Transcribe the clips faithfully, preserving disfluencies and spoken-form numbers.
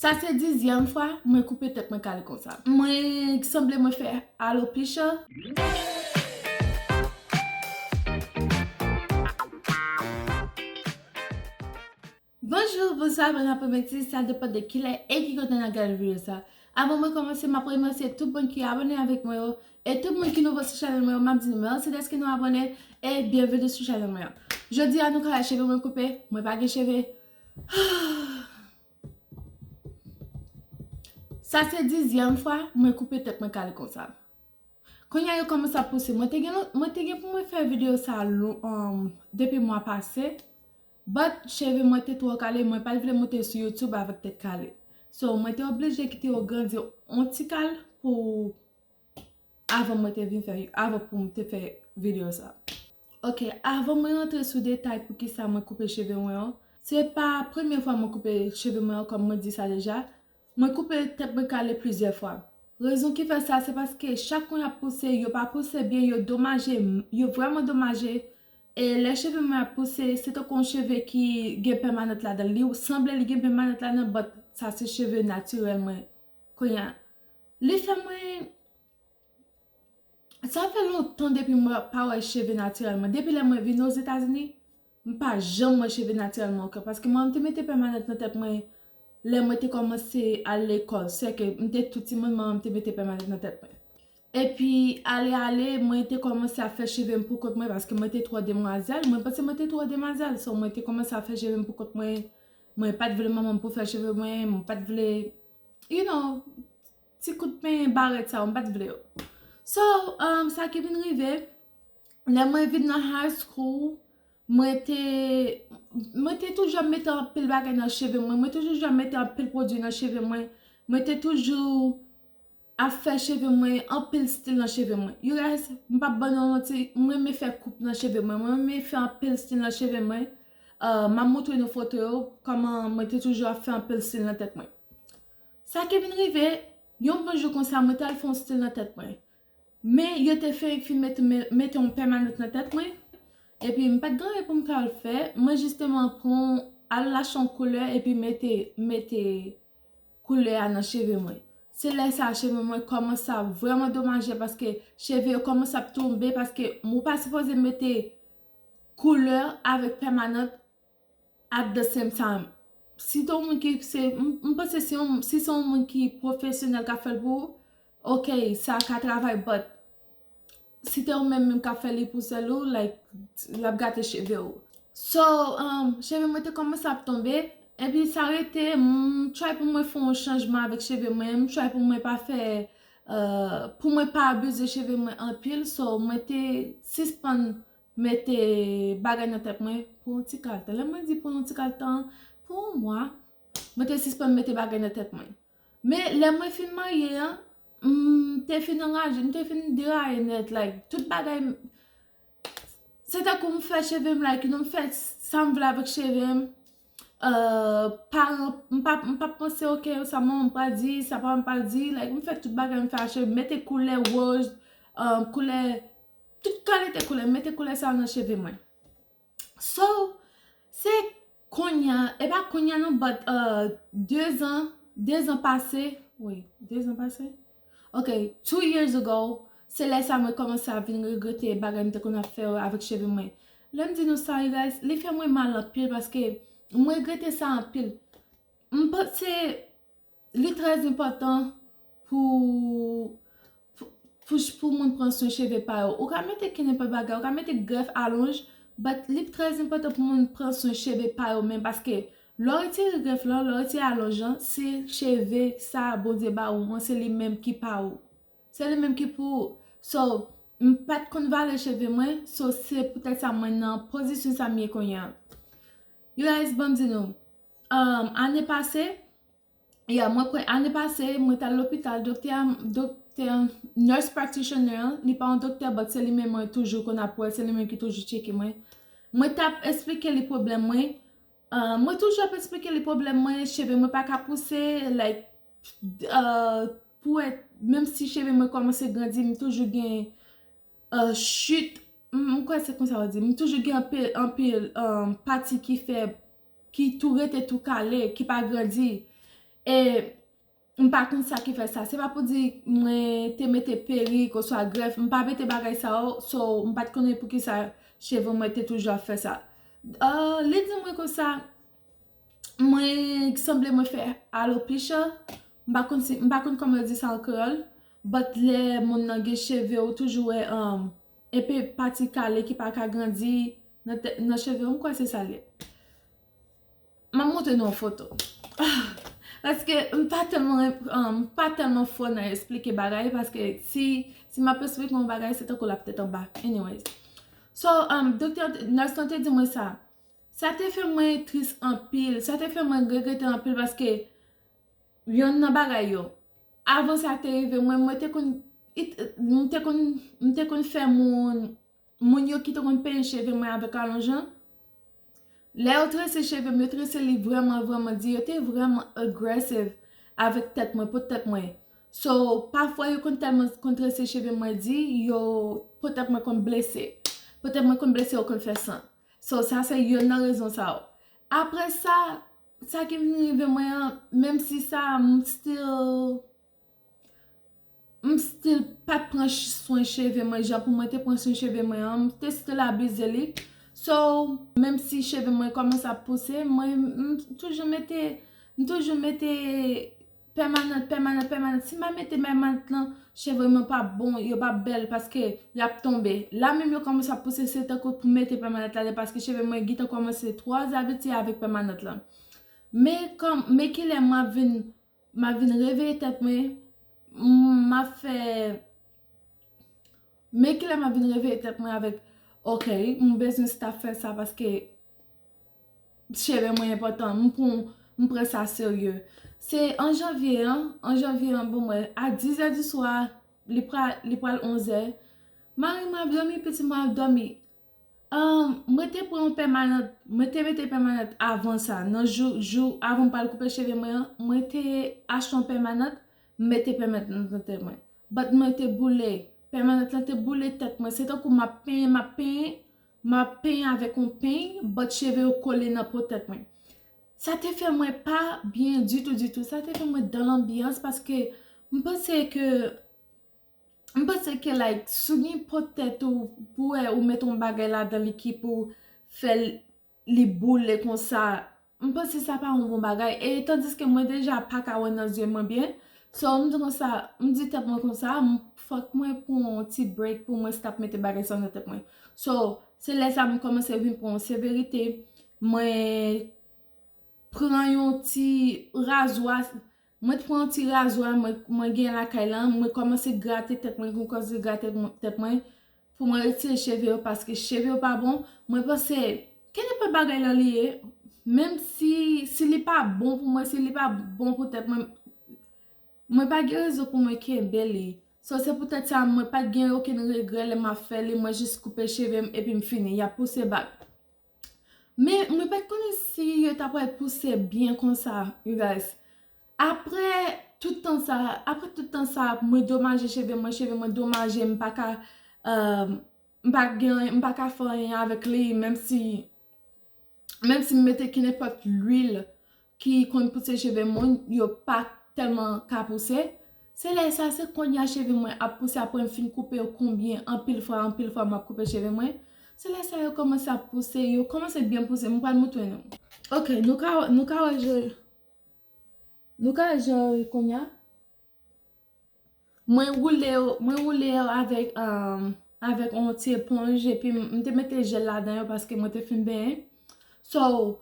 Sa se dizyèm fwa mwen koupe tèt mwen kale konsa. Mwen sanble mwen fè alopecia. Bonjou, bonswa, bon apremidi, sa depann de kilè e ki kote n ap gade videyo sa. Avan mwen kòmanse, m ap remèsye tout moun ki abòne avèk mwen yo, e tout moun ki nouvo sou chanèl mwen yo, m ap di nou mèsi dèske nou abòne, e byenveni sou chanèl mwen yo. Jodi a, nou ka wè cheve mwen koupe, mwen pa gen cheve. Sa se dizyèm fwa mwen koupe tèt mwen kale konsa. Kounye a yo kòmanse ap pouse. Mwen te gen, mwen te gen pou mwen fè videyo sa lon, um, depi mwa pase. But cheve mwen te twò kale, mwen pa t vle monte sou YouTube avèk tèt kale. So, mwen te oblije kite yo grandi yon ti kal pou avan mwen te vin fè, avan pou mwen te fè videyo sa. Ok, avan mwen rantre sou detay pou ki sa mwen koupe cheve mwen an, se pa premye fwa mwen koupe cheve mwen an, kòm mwen di sa deja. Mwen koupe tèt mwen kale plizyè fwa. Rezon ki fè sa, se paske chak kon y ap pouse, yo pa pouse byen, yo domaje, yo vrèman domaje. E lè cheve mwen ap pouse, se tankou yon cheve ki gen pèmanant ladan l. Li sanble li gen pèmanant ladan, but sa se cheve natirèl mwen. Kounye a, li fè mwen, sa fè lontan depi mwen pa wè cheve natirèl mwen. Depi lè mwen vin Ozetazini, m pa janm wè cheve natirèl mwen ankò. Paske mwen, m te mete pèmanant nan tèt mwen lè mwen te kòmanse al lekòl. Sèke m te tou timoun, manman m te mete pèmanant nan tèt mwen. Epi, ale, ale, mwen te kòmanse ap fè cheve m pou kont mwen, paske mwen te twò demwazèl. Mwen panse mwen te twò demwazèl. So, mwen te kòmanse ap fè cheve m pou kont mwen. Mwen pa t vle manman m pou fè cheve mwen. Mwen pa t vle, you know, ti kout men barèt sa yo, m pa t vle yo. So, um, sa ki vin rive, lè mwen vin nan high school, mwen te, mwen te toujou ap mete anpil bagay nan cheve mwen. Mwen te toujou ap mete anpil pwodui nan cheve mwen. Mwen te toujou ap fè cheve mwen, anpil stil nan cheve mwen. You guys, m p ap ban nou manti, mwen renmen fè koup nan cheve mwen. Mwen renmen fè anpil stil nan cheve mwen. Uh, m ap montre nou foto yo, kòman mwen te toujou ap fè anpil stil nan tèt mwen. Sa ki vin rive, yon bon jou konsa, mwen t al fè yon stil nan tèt mwen. Men yo te fenk fin mete, mete yon pèmanant nan tèt mwen. Epi m pa t gen anyen pou m t al fè. Mwen jisteman pran, al achte yon koulè epi mete, mete koulè a nan cheve mwen. Se lè sa a cheve mwen kòmanse ap vrèman domaje paske cheve yo kòmanse ap tonbe paske ou pa sipoze mete koulè avèk pèmanant at the same time. Si te yon moun ki se, m, m panse si yon, si se yon moun ki pwofesyonèl k ap fè l pou ou, ok, sa ka travay, but si te ou menm menm k ap fè li pou sèl ou, like, l ap gate cheve ou. So, um, cheve mwen te kòmanse ap tonbe, epi sa rete, m try pou mwen fè yon chanjman avèk cheve mwen, m try pou mwen pa fè, uh, pou mwen pa abize cheve mwen anpil, so mwen te sispann mete bagay nan tèt mwen pou yon ti kal tan. Lè mwen di pou yon ti kal tan, pou yon mwa, mwen te sispann mete bagay nan tèt mwen. Men lè mwen fin marye an, m te fin anraje, m te fin deraye nèt, like, tout bagay, m, se tankou m fè cheve m, like, you know, m fè sa m vle avèk cheve m. Uh, paran, m pa, m pa panse, ok, sa manman m pral di, sa papa m pral di, like, m fè tout bagay, m fè cheve, mete koulè wòz, uh, koulè, tout kalite koulè, m mete koulè sa nan cheve mwen. So, se kounye a, e pa kounye a non, but, uh, de zan, de zan pase, wi, de zan pase? Ok, two years ago, se lè sa mwen kòmanse a vin regrete bagay m te konn ap fè yo avèk cheve mwen. Lè m di nou sa, you guys, li fè mwen mal anpil paske m regrete sa anpil. M panse li trè enpòtan pou, pou, pou, pou moun pran swen cheve pa yo. Ou ka mete kenenpòt bagay, ou ka mete grèf, alonj, but li trè enpòtan pou moun pran swen cheve pa yo menm, paske lè w retire grèf lan, lè w retire alonj lan, se cheve sa Bondye ba ou an, se li menm ki pa ou. Se li menm ki pou ou. So, m pa t konn valè cheve mwen, so se poutèt sa mwen nan pozisyon sa m ye kounye a. You guys, ban m di nou, um, ane pase, yeah, mwen kwè ane pase, mwen t al lopital, doktè a, doktè a, nurse practitioner an, li pa yon doktè, but se li menm mwen toujou konn ap wè, se li menm ki toujou tcheke mwen. Mwen t ap eksplike li pwoblèm mwen. Uh, mwen toujou ap eksplike li pwoblèm mwen, cheve mwen pa ka pouse, like, uh, pou wè, menm si cheve mwen kòmanse grandi, m toujou gen, uh, chit, m, m kwè se konsa yo di, m toujou gen anpil, anpil, um, pati ki fè, ki tou rete tou kale, ki pa grandi. E m pa konn sa ki fè sa. Se pa pou di mwen te mete perik oswa grèf. M pa mete bagay sa yo. So, m pa t konnen poukisa cheve mwen te toujou ap fè sa. Ah, li di mwen konsa, mwen sanble mwen fè alopecia. M pa konn si, m pa konn kòman yo di sa an kreyòl. But lè moun nan gen cheve, ou toujou wè, um, enpe pati kale ki pa ka grandi nan tè-, nan cheve. M kwè se sa l ye. M ap montre nou yon foto. Paske m pa tèlman, um, m pa tèlman fò nan esplike bagay, paske si, si m ap esplike yon bagay, se tankou l ap tèt anba. Anyways. So, um, doktè, nèrs lan te di mwen sa. Sa te fè mwen tris anpil. Sa te fè mwen regrete anpil paske yonn nan bagay yo. Avan sa te rive mwen, mwen te konn, it-, m te konn, m te konn fè moun, moun yo ki te konn penyen cheve mwen avèk alonj lan, lè yo trese cheve m, yo trese li vrèman, vrèman di, yo te vrèman aggressive avèk tèt mwen, po tèt mwen. So, pafwa yo konn tèlman konn trese cheve mwen di, yo, po tèt mwen konn blese. Po tèt mwen konn blese, yo konn fè san. So, sa se yonn nan rezon sa yo. Apre sa, sa ki vin rive mwen an, menm si sa, m still, m still pa t pran ch-, swen cheve mwen jan pou mwen te pran swen cheve mwen an, m te still abize li. So, menm si cheve mwen kòmanse ap pouse, mwen, m toujou mete, m toujou mete pèmanant, pèmanant, pèmanant. Si m pa mete pèmanant lan, cheve mwen p ap bon, yo p ap bèl paske y ap tonbe. La menm yo kòmanse ap pouse, se tankou pou mete pèmanant la, paske cheve mwen gentan kòmanse twò abitye avèk pèmanant lan. Men kòm, men kilè m ap vin, m ap vin reveye tèt mwen, m ap fè, men kilè m ap vin reveye tèt mwen avèk, ok, m bezwen stop fè sa paske cheve mwen enpòtan, m pran, m pran sa serye. Se an janvye an, an janvye an, bon, mwen, a dis è di swa, li pra-, li pral onz è. Mari mwen ap dòmi, pitit mwen ap dòmi. Ahn, mwen te pran yon pèmanant, mwen te mete pèmanant avan sa. Nan jou, jou avan m pral koupe cheve mwen an, mwen te achte yon pèmanant, m mete pèmanant nan tèt mwen. But mwen te boule. Pèmanant lan te boule tèt mwen. Se tankou m ap penyen, m ap penyen, m ap penyen avèk yon peny, but cheve yo kole nan po tèt mwen. Sa te fè mwen pa byen ditou, ditou. Sa te fè mwen dan lanbyans paske m panse ke, m panse ke, like, si w gen po tèt ou, pou wè ou met yon bagay ladan li ki pou fè l li boule konsa, m panse sa pa yon bon bagay. E tandiske mwen deja pa ka wè nan zye mwen byen. So, m di konsa, m di tèt mwen konsa, m, fòk mwen pran yon ti break pou mwen stop mete bagay sa nan tèt mwen. So, se lè sa m kòmanse vin pran yon severite. Mwen pran yon ti razwa, mwen t pran yon ti razwa mwen, mwen gen lakay lan, mwen kòmanse grate tèt mwen, mwen kòmanse grate tèt mwen, pou mwen retire cheve yo, paske cheve yo pa bon. Mwen panse, kenenpòt bagay lan li ye, menm si, si li pa bon pou mwen, si li pa bon pou tèt mwen, mwen pa gen rezon pou mwen kenbe li. So, se poutèt sa, mwen pa t gen okenn regrè lè m ap fè li, mwen jis koupe cheve m epi m fini, y ap pouse back. Men, mwen pa t konnen si yo ta pral pouse byen konsa, you guys. Apre tout tan sa, apre tout tan sa, mwen domaje cheve mwen, cheve mwen domaje, m pa ka, euh, m pa gen, m pa ka fè anyen avèk li, menm si, menm si m mete kenenpòt lwil ki konn pouse cheve moun, yo pa tèlman ka pouse. Se lè sa, se kounye a cheve mwen ap pouse apre m fin koupe yo konbyen, anpil fwa, anpil fwa m ap koupe cheve mwen. Se lè sa yo kòmanse ap pouse, yo kòmanse byen pouse, m pral montre nou. Ok, nou ka, nou ka wè je, nou ka wè je kounye a. Mwen woule yo, mwen woule yo avèk, um, avèk yon ti eponj, epi m, m te mete jèl ladan yo paske mwen te fin benyen. So,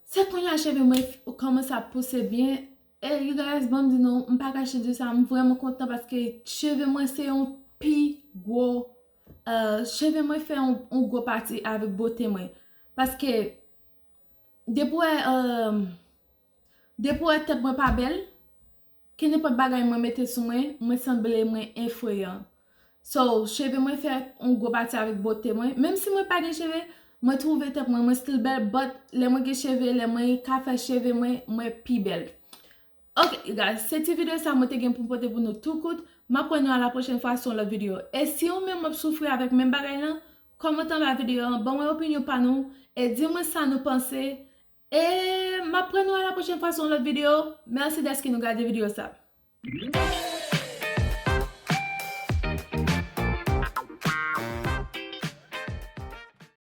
se kounye a cheve mwen f-, kòmanse ap pouse byen. E you guys, ban m di nou, m pa kache di sa, m vrèman kontan paske cheve mwen se yon pi gwo, euh, cheve mwen fè yon, yon gwo pati avèk bote mwen. Paske, depi w wè, euh, depi w wè tèt mwen pa bèl, kenenpòt bagay mwen mete sou mwen, mwen sanble mwen enfreyan. So, cheve mwen fè yon gwo pati avèk bote mwen. Menm si mwen pa gen cheve, mwen twouve tèt mwen, mwen still bèl, but lè mwen gen cheve, lè mwen ka fè cheve mwen, mwen pi bèl. Ok, you guys, se ti videyo sa mwen te gen pou m pote pou nou tou kout. M ap wè nou a la pwochèn fwa sou yon lòt videyo. E si ou menm w ap soufri avèk menm bagay lan, kòmante anba videyo an, ban mwen opinyon pa nou, e di mwen sa nou panse. E m ap Apre nou a la pwochèn fwa sou yon lòt videyo. Mèsi dèske nou gade videyo sa.